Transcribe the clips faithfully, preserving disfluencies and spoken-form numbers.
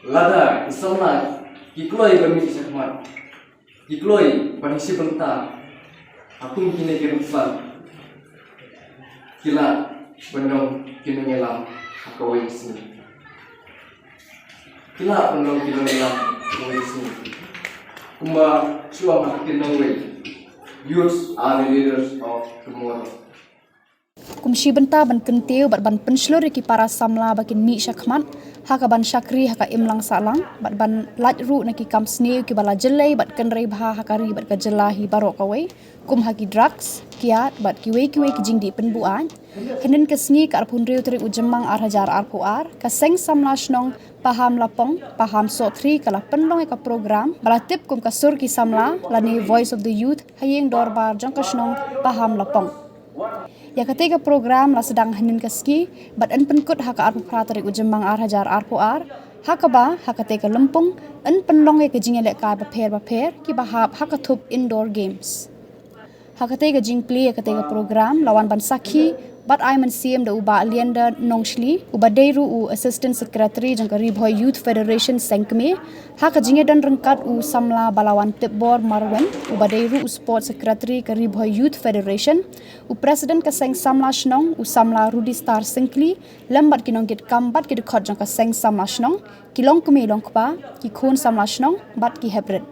Lada ki samla ki kloi ban mih shakhmat, ki kloi ban ïashim bynta ha kum kine ki rynsan, ki lah ban long ki nongïalam ha kawei ka sngi. Ki lah ban long ki nongïalam ha kawei ka sngi. Kumba shu ong ha ka ktien nongwei, youths are the leaders of tomorrow. Kum shi bynta ban kyntiew bad ban pynshlur ïa ki para samla ba kin mih shakhmat ha ka ban shakri ha ka imlang sahlang bad ban lait ruh na ki kam sniew kiba la jyllei bad kynrei bha ha ka ri bad ka jylla hi baroh kawei, kum ha ki drugs, kiad bad kiwei kiwei ki jingdih pynbuaid. Hynnin ka sngi, ka arphew hynriew tarik u Jymmang ar hajar arphew ar, ka Seng Samla Shnong Paham Lapong, Paham Sohthri, ka la pynlong ïa ka program ba la tip kum ka Sur ki Samla lane Voice of the Youth ha ïing dorbar jong ka shnong Paham Lapong. Ïa katei ka program la sdang hynnin ka sngi bad yn pynkut ha ka arphew phra tarik u Jymmang ar hajar arphew ar, ha kaba ha katei ka lympung yn pynlong ïa ka jingïalehkai bapher bapher kiba hap ha ka thup indoor games. Ha katei ka jingplie ïa katei ka program la wan ban sakhi bad ai mynsiem da u Bah Leander Nongshli, uba dei ruh u Assistant Secretary jong ka Ri Bhoi Youth Federation Seng Kmie, ha ka jingïadon ryngkat u samla ba la wan tip bor marwem, uba dei ruh u Sports Secretary ka Ri Bhoi Youth Federation, u President ka Seng Samla Shnong u samla Rudy Star Syngkli, lem bad ki nongkitkam bad ki dkhot jong ka Seng Samla Shnong, ki longkmie longkpa, ki khun samla shnong bad ki heprit.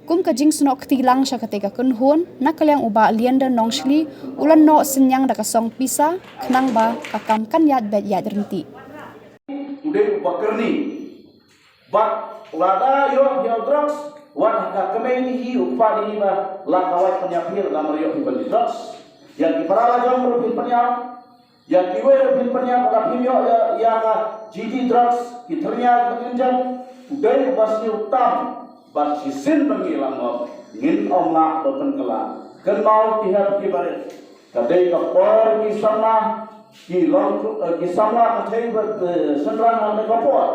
Kum ka jingsnoh kti lang sha katei ka kynhun, na ka liang u Bah Leander Nongshli u la noh synñiang da ka song pisa khnang ba ka kam kan ïaid beit ïaid ryntih. U dei u bakyrni. Bad lada ïoh ïa u drugs, wat ha ka kmie hi u kpa hi ba la ka wai pynïap hi, la mar ïoh hi ba li drugs. Ïa ki para la jong ruh phin pynïap. Ïa kiwei ruh phin pynïap, lada phin ïoh ïa, ïa ka G T drugs, ki thyrnia ki engine. U dei uba sniew tam bad shisien ba ngi la ngop, ngin ym lah ban pynkylla. Kynmaw ki hep ki barit. Ka dei ka por ki samla, ki long, eh, ki samla ka thei bad, eh, shynrang ha ka por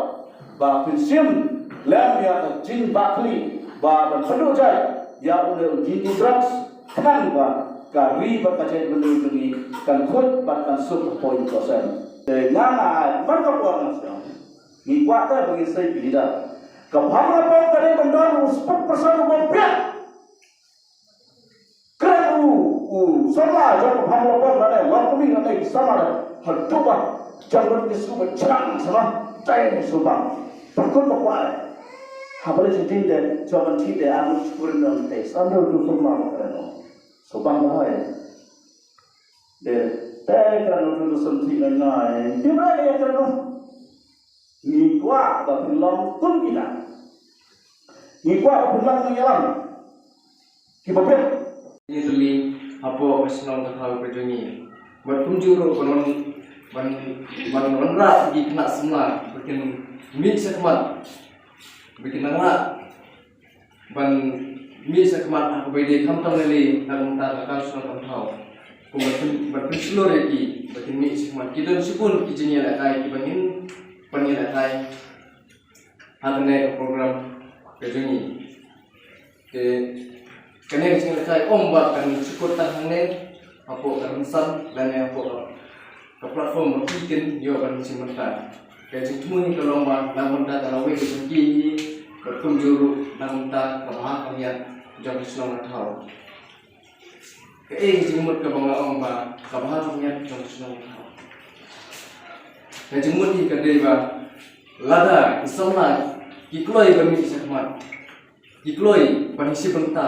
ba phin shim lem ïa ka jingbakla ba ban pynduh jait ïa une u G T drugs, khnang ba ka ri bad ka jaitbynriew jong ngi kan khuid bad kan suk hapoh ïing hapoh sem. Te nga nga ai man ka por nga sngewthuh, ngi kwah te ba ngin sei ki leader. Ka Paham Lapong ka dei ban don u spokesperson uba biang. Kren u, u samla jong ka Paham Lapong lane longkmie lane ki samla, haduh ba jong ki shu ba jrang samla, tai shu ba. Pynkhun ba kwah. Haba leit sha ïing te, jong ban thied te, arngut shiphew nong te, san ngut tu samla ba kren. Shu ba ba hai. Te, te kren u tu sum thied ngai ngai. Te ba ïa kren u. Ngi kwah ba phin long kum kita. Ngi kwah ba phin long nongïalam kiba biang. Ngi tylli hapoh ka shnong ka thaw ka jong ngi. Bad kumjuh ruh ban wan, ban, ban wanrah ïa ki khynnah samla ba kin mih shakhmat, ba kin nang lah ban mih shakhmat ha kaba ïadei khamtam lei lei na ka bynta ka kam shnong kam thaw. Kum ban pyn, ban pynshlur ïa ki ba kin mih shakhmat. Ki don shibun ki jingïalehkai kiba ngin pynïalehkai ha kane ka program ka jong ngi. Te kane ka jingïalehkai ym ba kan shu kut tang hangne hapoh ka rynsan lane hapoh ka, ka platform ba ki kin ïoh ban shim bynta. Ka jingthmu hi ka long ba na ka bynta ka lawei ka jong ki hi, bad kumjuh ruh na ka bynta ka bha ka miat jong ka shnong ka thaw. Kaei ka jingmut kaba nga ong ba ka bha ka miat jong ka shnong ka thaw? Ka jingmut hi ka dei ba lada ki samla ki kloi ban mih shakhmat, ki kloi ban ïashim bynta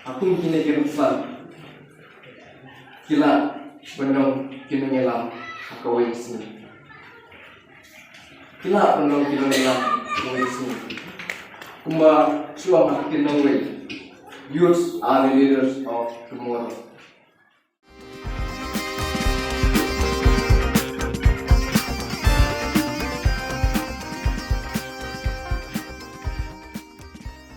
ha kum kine ki rynsan, ki lah ban long ki nongïalam ha kawei ka sngi. Ki lah ban long ki nongïalam ha kawei ka sngi. Kumba shu ong ha ka ktien nongwei, youths are the leaders of tomorrow.